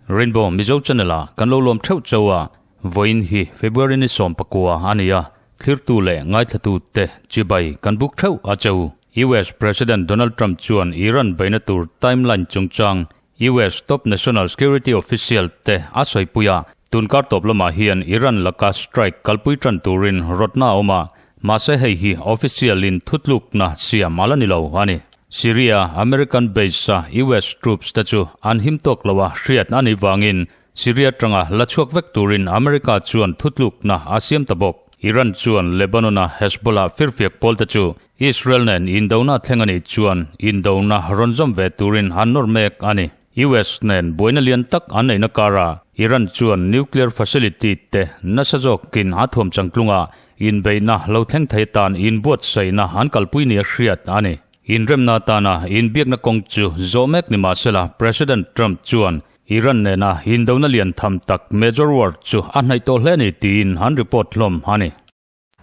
Rainbow Mizo Channel a kan lo lawm theuh chau a, vawiin hi February ni 19 a ni a, thlirtu leh ngaithlatu te chibai kan buk theuh a cheu. US President Donald Trump chuan Iran beihna tur timeline chungchang US top national security official te a sawipui a, tunkar tawp lamah hian Iran laka strike kalpui tan turin rawtna a awm a, mahse hei hi official in thutlukna siam a la ni lo a ni. Syria American base a US troops te chu an him tawk lo a hriat a nih vangin Syria tanga la chhuak vek turin America chuan thutlukna a siam ta bawk. Iran chuan Lebanon a Hezbollah firfiak pawl te chu Israel nen indona thleng a nih chuan indona rawn zawm ve turin an nawr mek a ni. US nen buaina lian tak an neihna karah Iran chuan nuclear facility te nasa zawkin a thuam changtlung a, inbeihna lo thleng thei atan inbuatsaihna an kalpui nia hriat a ni. Inremna atana inbiakna kawng chu zawh mek ni mahsela President Trump chuan Iran nena indona lian tham tak major war chu a hnaih tawh hle a ni tiin an report hlawm a ni.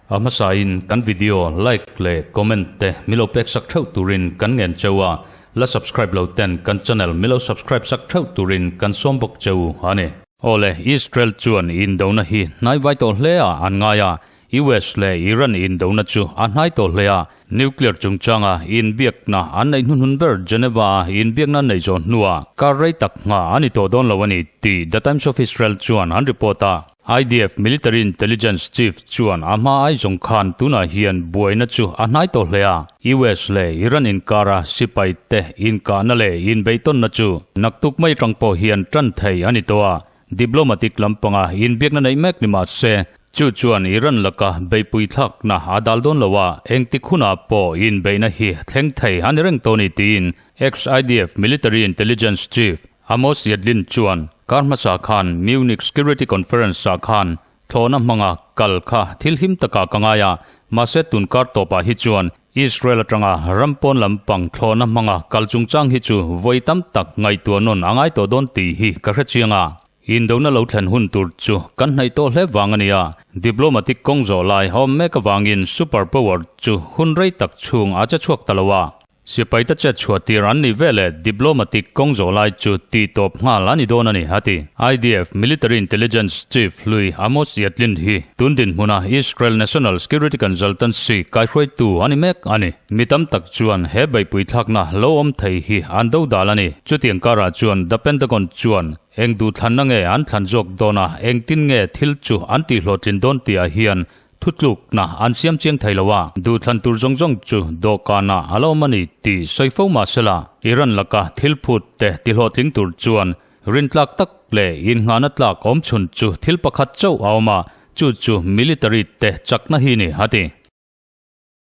A hmasain kan video like leh comment te milo pek sak theuh turin kan ngen cheu a, la subscribe lo ten kan channel milo subscribe sak theuh turin kan sawm bawk cheu a ni. Awle, Israel chuan indona hi hnai vai tawh hle a an ngai a, US leh Iran indona chu a hnai tawh hle a, nuclear chungchanga inbiakna an neih hnuhnun ber Geneva a inbiakna an neih zawh hnuah kar rei tak hma a ni tawh dawn lo a ni tih The Times of Israel chuan an report a. IDF Military Intelligence Chief chuan a hma ai zawng khan tunah hian buaina chu a hnai tawh hle a, US leh Iran inkara sipai te inkahna leh inbeihtawnna chu naktuk mai atang pawh hian tan thei a ni tawh a, diplomatic lampanga inbiakna neih mek ni mah se, chu chuan Iran laka beihpui thlakna a dal dawn lo a, engtik hunah pawh inbeihna hi thleng thei a ni reng tawh a ni tiin ex-IDF Military Intelligence Chief Amos Yadlin chuan kar hmasa khan Munich Security Conference-ah khan thlawhna hmanga kal kha thil him takah ka ngai a, mahse tun kar tawpah hi chuan Israel atanga ram pawn lampang thlawhna hmanga kal chungchang hi chu vawi tam tak ngaihtuah nawn a ngai tawh dawn tih hi ka hre chiang a. Indona lo thlen hun tur chu kan hnaih tawh hle vang a ni a, diplomatic kawng zawh lai a awm mek avangin super power chu hun rei tak chhung a che chhuak ta lo a. Sipai ta chet chhuah tir an nih veleh diplomatic kawng zawh lai chu tih tawp nghal a ni dawn a ni, a ti. IDF Military Intelligence Chief hlui Amos Yadlin hi tun dinhmuna Israel National Security Consultancy kaihruaitu a ni mek a ni. Mi tam tak chuan he beihpui thlakna lo awm thei hi an dodal a ni. Chutiang karah chuan The Pentagon chuan eng duhthlanna nge an thlan zawk dawn a, engtin nge thil chu an tihhlawhtlin dawn tihah hian Thutlukna an siam chiang thei lo a, duhthlan tur zawng zawng chu dawhkanah a la awm a ni tih sawi fo mah sela, Iran laka thil phut te tihlawhtling tur chuan rintlak tak leh innghahna tlak awm chhun chu thil pakhat chauh a awm a, chu chu military te chakna hi ni, a ti.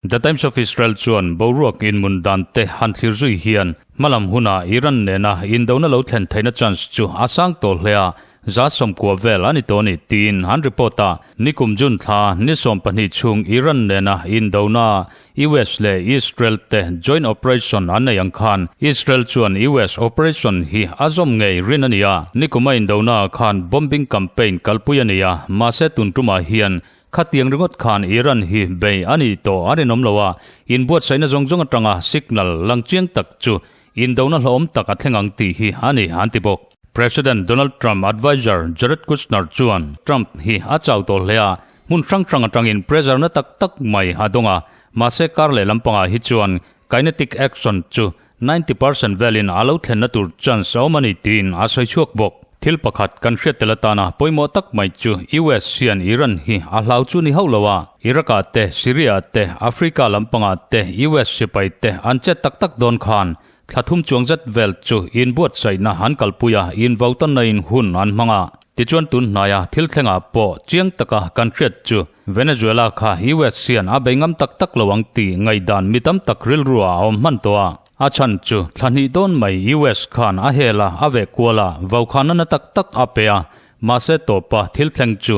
The Times of Israel chuan boruak inmun dan te han thlir zui hian hmalam hunah Iran nena indona lo thlen theihna chance chu a sang tawh hle a, 190 vel a ni tawh a ni tiin an report a. Nikum June thla ni 12 chhung Iran nena indona US leh Israel te joint operation an nei ang khan Israel chuan US operation hi a zawm ngei rin a ni a. Nikuma indona khan bombing campaign kalpui a ni a, mahse tun tumah hian Khatiang ringawt khan Iran hi bei a ni tawh a rinawm lo a, inbuatsaihna zawng zawng atanga signal lang chiang tak chu indona hlauhawm tak a thleng ang tih hi a ni, an ti bawk. President Donald Trump adviser Jared Kushner chuan Trump hi a chau tawh hle a, hmun hrang hrang atangin pressure na tak tak mai a dawng a, mahse kar leh lampangah hi chuan kinetic action chu 90% velin a lo thlenna tur chance a awm a ni tiin a sawi chhuak bawk. Thil pakhat kan hriat tel atana pawimawh tak mai chu US hian Iran hi a hlau chu ni hauh lo a, Iraq-ah te, Syria-ah te, Africa lampangah te US sipai te an chet tak tak dawn khan thla thum chuang zet vel chu inbuatsaihna an kalpui a, invautawnna in hun an hmang a. Tichuan tun hnaia thil thlengah pawh chiang taka kan hriat chu Venezuela kha US hian a bei ngam tak tak lo ang tih ngaihdan mi tam tak rilru ah a awm hman tawh a. A chhan chu thla hnih dawn mai US khan a hel a, a veh kual a, vaukhana na tak tak a pe a. Mahse tawpa thil thleng chu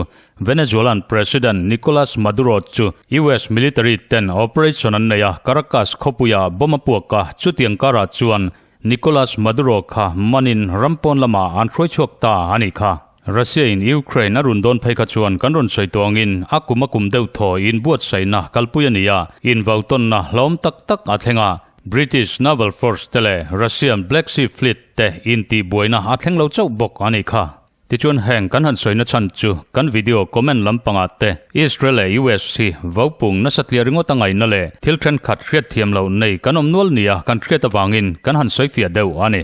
Venezuelan President Nicolas Maduro chu US military ten operation an nei a, Caracas khawpuiah bomb a puak a, chutiang karah chuan Nicolas Maduro kha manin ram pawn lamah an hruai chhuak ta a nih kha. Russia in Ukraine a run dawn phei kha chuan kan rawn sawi tawh angin a kum a kum deuh thaw inbuatsaihna kalpui a ni a, invautawnna hlauhawm tak tak a thleng a. British Naval Force te leh Russian Black Sea Fleet te intihbuaina a thleng lo chauh bawk a nih kha. Tichuan heng kan han sawina chhan chu kan video comment lampangah te Israel leh US hi vaupung nasa tliah ringawt a ngaihna leh thil thenkhat hriatthiam loh nei kan awm nual nia kan hriat avangin kan han sawifiah deuh a ni.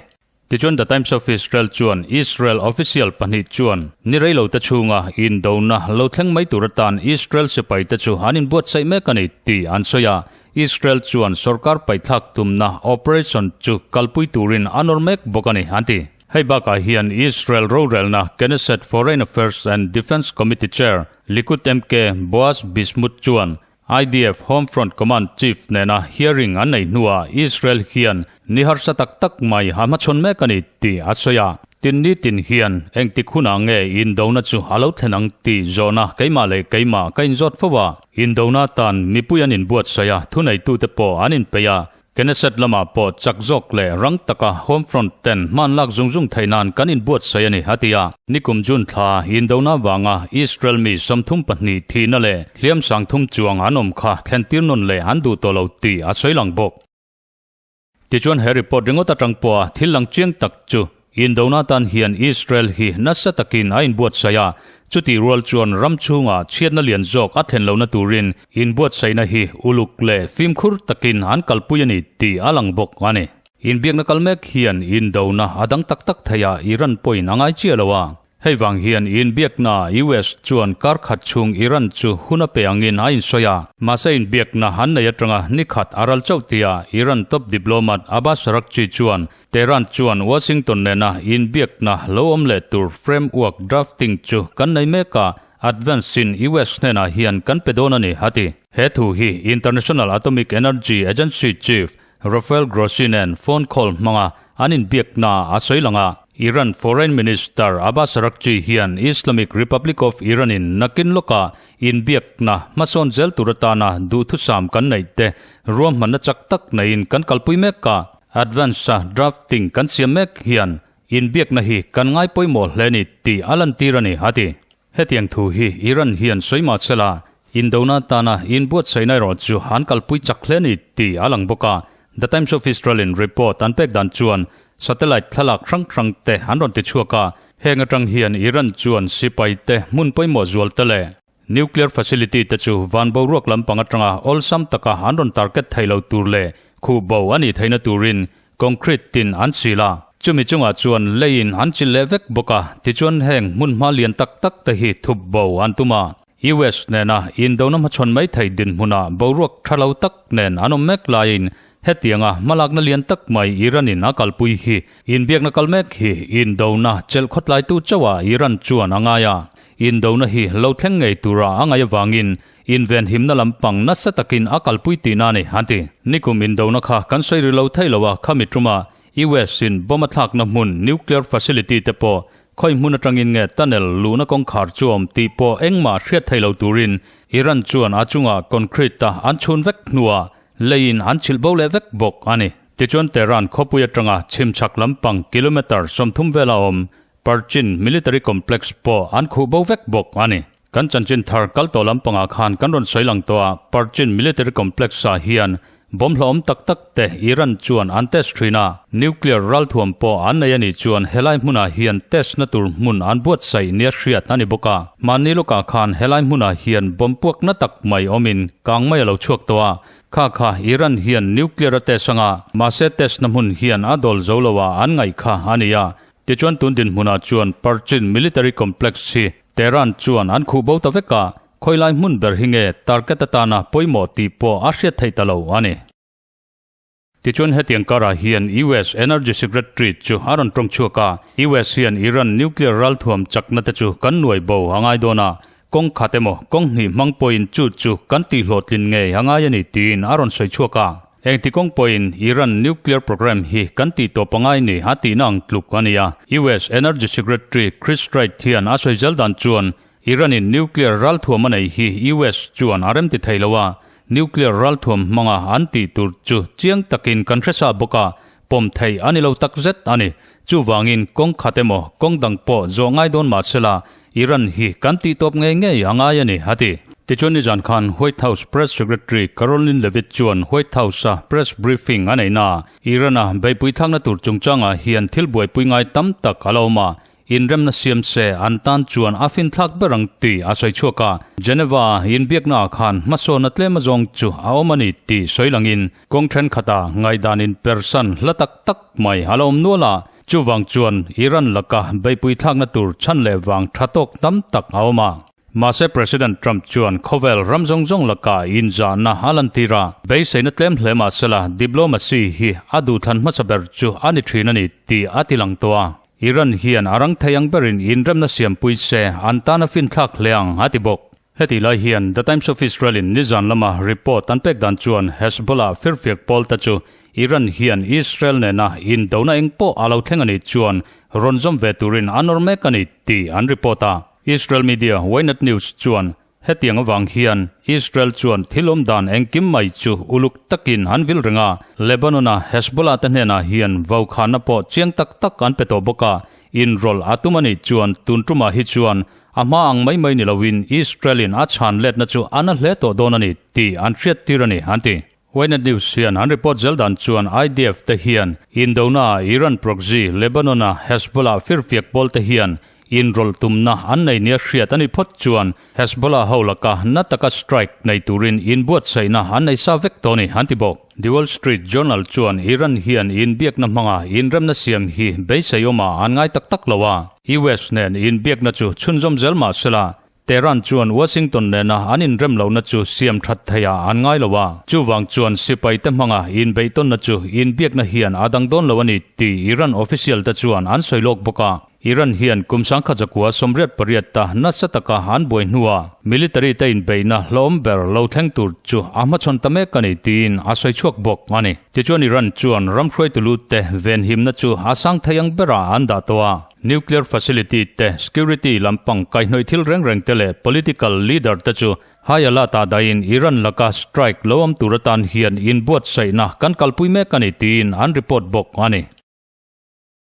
Tichuan The Times of Israel chuan Israel official pahnih chuan ni reilo te chhunga indona lo thleng mai tur atan Israel sipai te chu an inbuatsaih mek a ni tih an sawi a. Israel chuan sorkar paihthlak tumna operation chu kalpui turin a nawr mek bawk a ni an ti. Hei bakah hian Israel rorelna Knesset Foreign Affairs and Defence Committee Chair Likud MK Boaz Bismuth chuan IDF Home Front Command Chief nena hearing an nei hnuah Israel hian ni harsa tak tak mai a hmachhawn mek a ni tih a sawi a. Tin ni tin hian engtik hunah nge indona chu a lo thlen ang tih zawhna keimah leh keimah ka inzawt fo a. Indona tan mipui an inbuatsaih a, thuneitute pawh an inpeih a. Knesset lamah pawh chak zawk leh rang taka home front ten hman lak zung zung theih nan kan inbuatsaih a ni, a ti a. Nikum June thla indona vanga Israel mi 32 thihna leh hliam 30 chuang an awm kha thlentir nawn leh an duh tawh lo tih a sawi lang bawk. Tichuan he report ringawt atang pawha thil lang chiang tak chu Indona tan hian Israel hi nasa takin a inbuatsaih a, chutih rual chuan ram chhungah chhiatna lian zawk a thlen lohna turin inbuatsaihna hi uluk leh fimkhur takin an kalpui a ni tih a lang bawk a ni. Inbiakna kal mek hian indona a dang tak tak thei a, Iran pawhin a ngai chiah lo a. Hei vang hian inbiakna US chuan kar khat chhung Iran chu hun a pe angin a insawi a. Mahse inbiakna an nei atanga ni khat a ral chauh tia Iran top diplomat Abbas Araghchi chuan Tehran chuan Washington nena inbiakna lo awm leh tur framework drafting chu kan nei mek a, advance in US hnenah hian kan pe dawn a ni, a ti. He thu hi International Atomic Energy Agency chief Rafael Grossi nen phone call hmanga an inbiakna a sawi lang a. Iran Foreign Minister Abbas Araghchi hian Islamic Republic of Iran in nakin lawkah inbiakna hmasawn zel tur atana duhthusam kan neih te ruahmanna chak tak neiin kan kalpui mek a. Advance-a drafting kan siam mek hian inbiakna hi kan ngai pawimawh hle ni tih a lantir a ni, a ti. Hetiang thu hi Iran hian sawi mah sela, indona tana inbuatsaihna erawh chu an kalpui chak hle ni tih a lang bawk a. The Times of Israel in report an pek dan chuan satellite thlalak hrang hrang te an rawn ti chhuak a, heng atang hian Iran chuan sipai te hmun pawimawh zual te leh nuclear facility te chu van boruak lampang atanga awlsam taka an rawn target thei lo tur leh khuh bo a nih theihna turin Concrete tin an chil a, chumi chungah chuan leiin an chil leh vek bawk a, tichuan heng hmunhma lian tak tak te hi thup bo an tum a. US nena indona hmachhawn mai thei dinhmunah boruak tha lo tak nen an awm mek laiin hetianga hmalakna lian tak mai Iran-in a kalpui hi inbiakna kal mek hi indona chelh khawtlaitu chauhah Iran chuan a ngai a, indona hi lo thleng ngei tura a ngaih avangin Invenhimna lampang nasa takin a kalpui tihna a ni, an ti. Nikum indona kha kan sawi ri lo thei lo a, khami ṭuma US in bomb a thlakna hmun nuclear facility te pawh khawi hmun aṭangin nge tunnel luhna kawngkhar chu awm tih pawh engmah hriat thei lo turin Iran chuan a chungah concrete a an chhun vek hnuah leiin an chhilh bo leh vek bawk a ni. Tichuan Tehran khawpui aṭanga chhimchhak lampang kilometre 30 vela awm Parchin military complex pawh an khuh bo vek bawk a ni. Kan chanchin thar kal tawh lampangah khan kan rawn sawi lang tawh a, Parchin Military Complex-ah hian bomb hlauhawm tak tak te Iran chuan an test thin a, nuclear ralthuam pawh an nei a nih chuan helai hmunah hian test na tur hmun an buatsaih nia hriat a ni bawk a. Mahni lawkah khan helai hmunah hian bomb puak na tak mai awmin kang mai a lo chhuak tawh a, kha kha Iran hian nuclear a test anga, mahse test na hmun hian a dawl zo lo a an ngaih kha a ni a. Tichuan tun dinhmunah chuan Parchin Military Complex hi Tehran chuan an khuh bo ta vek a, khawilai hmun ber hi nge target atana pawimawh tih pawh a hriat theih ta lo a ni. Tichuan hetiang karah hian US Energy Secretary chu a rawn tawng chhuak a, US hian Iran nuclear ralthuam chakna te chu kan nuai bo a ngai dawn a, kawng khat emaw kawng hnih hmang pawhin chu chu kan tihhlawhtlin ngei a ngai a ni tiin a rawn sawi chhuak a. Engti kawng pawhin Iran nuclear program hi kan tih tawp a ngai ni a tihna ang tluk a ni a. US Energy Secretary Chris Wright hian a sawi zel dan chuan Iran-in nuclear ralthuam a nei hi US chuan a remti thei lo a, nuclear ralthuam hmanga an tih tur chu chiang takin kan hre sa bawk a, pawm theih a ni lo takzet a ni. Chuvangin kawng khat emaw kawng dang pawh zawh ngai dawn mah sela, Iran hi kan tih tawp ngei ngei a ngai a ni, a ti. Tichuan nizan khan White House Press Secretary Karoline Leavitt chuan White House-a press briefing a neih naah Iran-a beihpui thlakna tur chungchangah hian thil buaipui ngai tam tak a la awm a, Inremna siam se an tan chuan a finthlak ber ang tih a sawi chhuak a, Geneva-a inbiaknaah khan hmasawnna tlem azawng chu a awm a ni tih sawi langin kawng thenkhatah ngaihdan inpersan hla tak tak mai a la awm nual a, chuvang chuan Iran laka beihpui thlakna tur chhan leh vang tha tawk tam tak a awm a. Mahse President Trump chuan khawvel ram zawng zawng lakah inzahna a lantir a, beiseina tlem hle mahsela diplomacy hi a duhthlan hmasa ber chu a ni thin a ni tih a ti lang tawh a. Iran hian a rang thei ang berin inremna siampui se an tan a finthlak hle ang a ti bawk. Hetih lai hian The Times of Israel in nizan lama report an pek dan chuan Hezbollah firfiak pawl te chu Iran hian Israel nena indona eng pawh a lo thleng a nih chuan rawn zawm ve turin a nawr mek a ni tih an report a. Israel media Ynet News chuan Hetiang avang hian Israel chuan thil awm dan engkim mai chu uluk takin an vil reng a, Lebanon-a Hezbollah te hnenah hian vaukhana pawh chiang tak tak an pe tawh bawk a, inrawlh a tum a nih chuan tun tumah hi chuan a hma ang mai mai ni loin Israel-in a chhan letna chu a na hle tawh dawn a ni tih an hriattir a ni, an ti. Ynet News hian an report zel dan chuan IDF te hian Indona-a Iran proxy Lebanon-a Hezbollah firfiak pawl te hian inrawlh tumna an nei nia hriat a ni phawt chuan Hezbollah ho laka na taka strike nei turin inbuatsaihna an nei sa vek tawh a ni, an ti bawk. The Wall Street Journal chuan Iran hian inbiakna hmanga inremna siam hi beisei awmah an ngai tak tak lo a, US nen inbiakna chu chhunzawm zel mah sela Tehran chuan Washington nena an inrem lohna chu siam that theiah an ngai lo a, chuvang chuan sipaite hmanga inbeihtawnna chu inbiakna hian a dang dawn lo a ni tih Iran official te chuan an sawi lawk bawk a. Iran hian kum 1908 ta nasa taka an buai hnuah military te inbeihna hlawm ber lo thleng tur chu a hmachhawn ta mek a ni tiin a sawi chhuak bawk a ni. Tichuan Iran chuan ram hruaitu lut te venhimna chu a sang thei ang berah an dah tawh a. Nuclear facility te, security lampang kaihhnawih thil reng reng te leh political leader te chu high alert ah dahin Iran laka strike lo awm tur atan hian inbuatsaihna kan kalpui mek a ni tiin an report bawk a ni.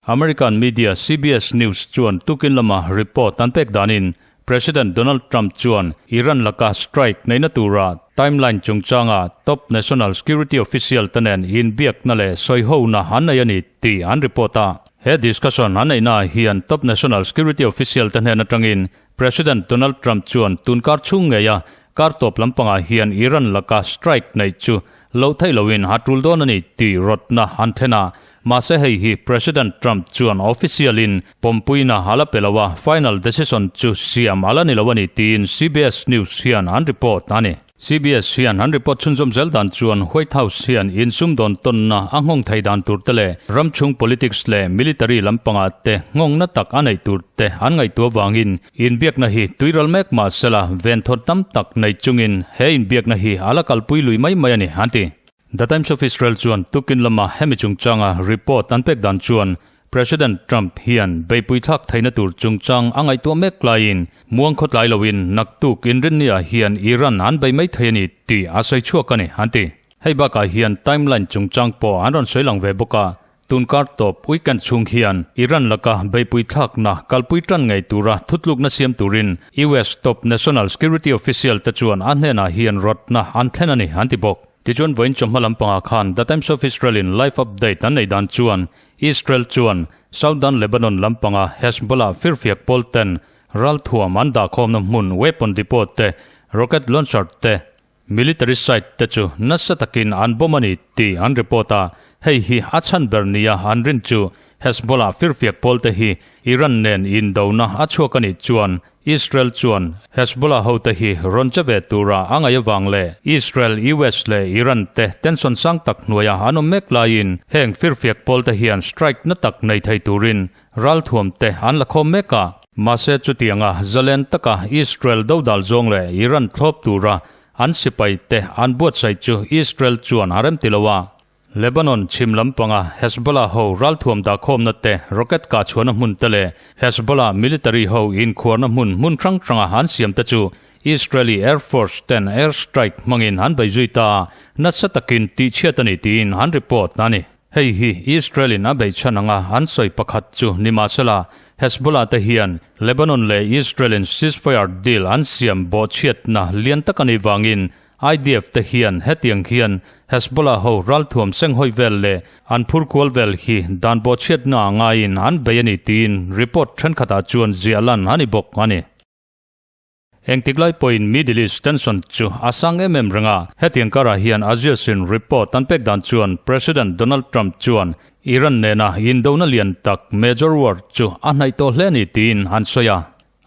American media CBS News chuan tukin lama report an pek danin President Donald Trump chuan Iran laka strike neihna tura timeline chungchanga top national security official te nen inbiakna leh sawihona an nei a ni tih an report a. He discussion an neihnaah hian top national security official te hnen atangin President Donald Trump chuan tunkar chhung ngeia kar tawp lampangah hian Iran laka strike neih chu loh theih loin a tul dawn a ni tih rawtna an then a. Mahse hei hi President Trump chuan official in pawmpuina a la pe lo a, final decision chu siam a la ni lo a ni tiin CBS News hian an report a ni. CBS hian an report chhunzawm zel dan chuan White House hian insumdawn tawnna a nghawng thei dan tur te leh ram chhung politics leh military lampangah te nghawngna tak a neih tur te an ngaihtuah vangin inbiakna hi tuiral mek mah sela venthawt tam tak nei chungin he inbiakna hi a la kalpui lui mai mai a ni, an ti. The Times of Israel chuan tukin lama hemi chungchanga report an pek dan chuan President Trump hian beihpui thlak theihna tur chungchang a ngaihtuah mek laiin muang khawtlai loin naktuk inrinniah hian Iran an bei mai thei a ni tih a sawi chhuak a ni, an ti. Hei bakah hian timeline chungchang pawh an rawn sawi lang ve bawk a, tun kar tawp weekend chhung hian Iran laka beihpui thlakna kalpui tan ngei tura thutlukna siam turin US top national security official te chuan a hnenah hian rawtna an thlen a ni, an ti bawk. Tichuan vawiin chawhma lampangah khan The Times of Israel in live update an neih dan chuan Israel chuan Southern Lebanon lampanga Hezbollah firfiak pawl ten ralthuam an dahkhawmna hmun weapon depot te, rocket launcher te, military site te chu nasa takin an bomb a ni tih an report a, hei hi a chhan ber nia an rin chu Hezbollah firfiak pawl te hi Iran nen indona a chhuak a nih chuan Israel chuan Hezbollah hote hi rawn che ve tura a ngaih avang leh Israel, US leh Iran te tension sang tak hnuaia an awm mek laiin heng firfiak pawlte hian strike na tak nei thei turin ralthuam te an la khawm mek a. Mahse chutianga zalen taka Israel dodal zawng leh Iran thlawp tura an sipai te an buatsaih chu Israel chuan a remti lo a. Lebanon chhim lampanga Hezbollah ho ralthuam dahkhawmna te, rocket kah chhuahna hmun te leh Hezbollah military ho inkhuarna hmun hmun hrang hranga an siam te chu Israeli Air Force ten air strike hmangin an bei zui ta a, nasa takin tihchhiat a ni tiin an report a ni. Hei hi Israel-in a bei chhan anga an sawi pakhat chu ni mahsela, Hezbollah te hian Lebanon leh Israel-in ceasefire deal an siam bawhchhiatna lian tak a nih vangin IDF te hian hetiang hian Hezbollah ho ralthuam senghawi vel leh an phur kual vel hi dan bawhchhiatna a ngaiin an bei a ni tiin report thenkhatah chuan ziah lan a ni bawk a ni. Engtik lai pawhin Middle East tension chu a sang em em reng a, hetiang karah hian Axios-in report an pek dan chuan President Donald Trump chuan Iran nena indona lian tak major war chu a hnaih tawh hle a ni tiin an sawi a.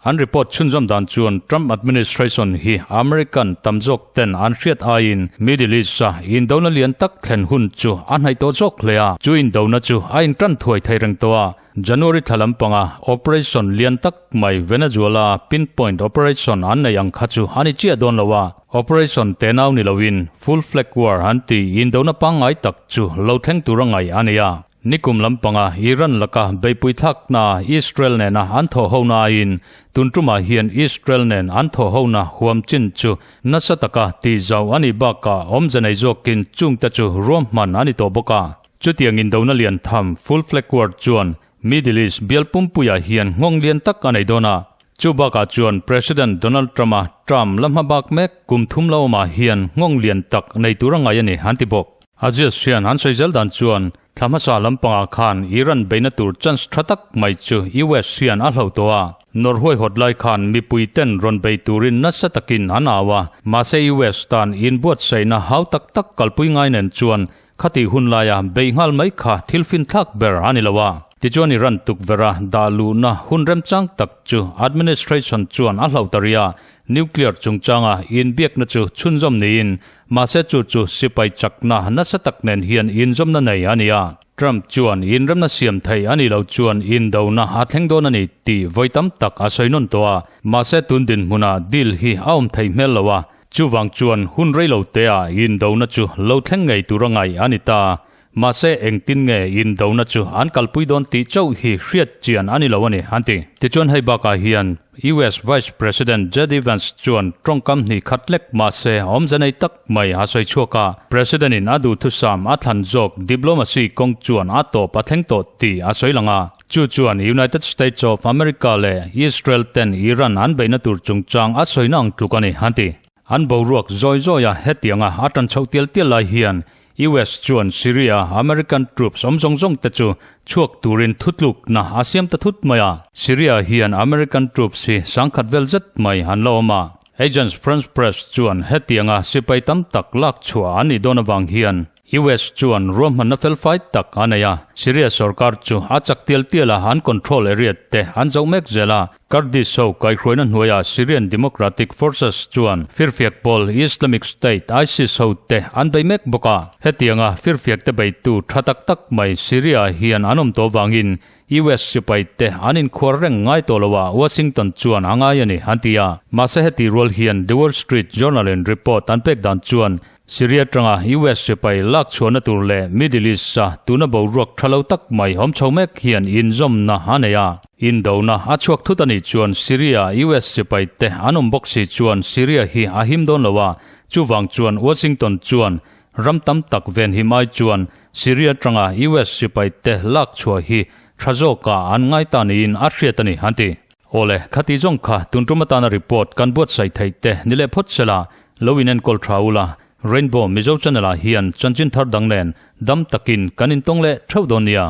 An report chhunzawm dan chuan Trump administration hi American tam zawk ten an hriat aiin Middle East-a indona lian tak thlen hun chu a hnaih tawh zawk hle a, chu indona chu a intan thuai thei reng tawh a. January thla lampanga operation lian tak mai Venezuela pinpoint operation an nei ang kha chu a ni chiah dawn lo a, operation tenau ni loin full flag war an ti indona pangngai tak chu lo thleng tur a ngaih a ni a. Nikum lampanga Iran laka beipui thlakna Israel nena an thawh hona aiin tun tumah hian Israel nen an thawh hona huam chin chu nasa taka tih zau a nih bakah awmze nei zawkin chungte chu ruahman a ni tawh bawk a. Chutiang indona lian tham full flag war chuan Middle East bial pumpuiah hian nghawng lian tak a nei dawn a. Chu bakah chuan President Donald Trump-a term la hma bak mek kum thum la awmah hian nghawng lian tak nei tur a ngai a ni an ti bawk. Aziz hian an sawi zel dan chuan thla hmasa lampangah khan Iran beihna tur chance tha tak mai chu US hian a hlo tawh a. Norhuai hawt lai khan mipui ten rawn bei turin nasa takin an au a, mahse US tan inbuatsaihna hau tak tak kalpui ngai nen chuan Khati hun laia beih nghal mai kha thil finthlak ber a ni lo a. Tichuan Iran tukverha dah luhna hun remchang tak chu administration chuan a hlo ta rih a, nuclear chungchanga inbiakna chu chhunzawm niin mahse chu chu sipai chakna nasa tak nen hian inzawmna nei a ni a. Trump chuan inremna siam thei a nih loh chuan indona a thleng dawn a ni tih vawi tam tak a sawi nawn tawh a, mahse tun dinhmunah deal hi a awm thei hmel lo a, Chuvang chuan hun rei lo teah indona chu lo thleng ngei tur a ngaih a ni ta. Mahse engtin nge indona chu an kalpui dawn tih chauh hi hriat chian a ni lo a ni, an ti. Tichuan hei bakah hian US Vice President JD Vance chuan tawngkam hnih khat lek mahse awmze nei tak mai a sawi chhuak a. President in a duhthusam a thlan zawk diplomacy kawng chuan a tawp a thleng tawh tih a sawi lang a. Chu chuan United States of America leh Israel ten Iran an beihna tur chungchang a sawina ang tluk a ni, an ti. An boruak zawi zawia hetianga a tan chhoh tial tial lai hian US chuan Syria American troops awm zawng zawng te chu chhuak turin thutlukna a siam ta thut mai a. Syria hian American troops hi sangkhat vel zet mai an la awm a. Agence France Presse chuan hetianga sipai tam tak lak chhuah an nih dawn avang hian US chuan ruahmanna felfai tak a nei a, Syria sorkar chu a chak tial tial a, an control area te an zoh mek zel a. Kurdish ho kaihhruaina hnuaiah Syrian Democratic Forces chuan firfiak pawl Islamic State, ISIS, ho te an bei mek bawk a. Hetianga firfiak te beitu tha tak tak mai Syria hian an awm tawh vangin US sipai te an inkhuar reng ngai tawh lo a, Washington chuan a ngai a ni, an ti a. Mahse heti rual hian The Wall Street Journal-in report an pek dan chuan Syria tanga US sipai lak chhuahna tur leh Middle East-a tuna boruak tha lo tak mai awm chho mek hian inzawmna a nei a. Indona a chhuak thut a nih chuan Syria US sipai te an awm bawk si chuan Syria hi a him dawn lo a, chuvang chuan Washington chuan ram tam tak venhim ai chuan Syria tanga US sipai te lak chhuah hi tha zawkah an ngai ta niin a hriat a ni, an ti. Awle, khati zawng kha tun tum atana report kan buatsaih theih te ni leh phawt sela, lo in enkawl tha ula, Rainbow Mizo channel ah hian chanchin thar dang nen dam takin kan intawng leh theuh dawn nia.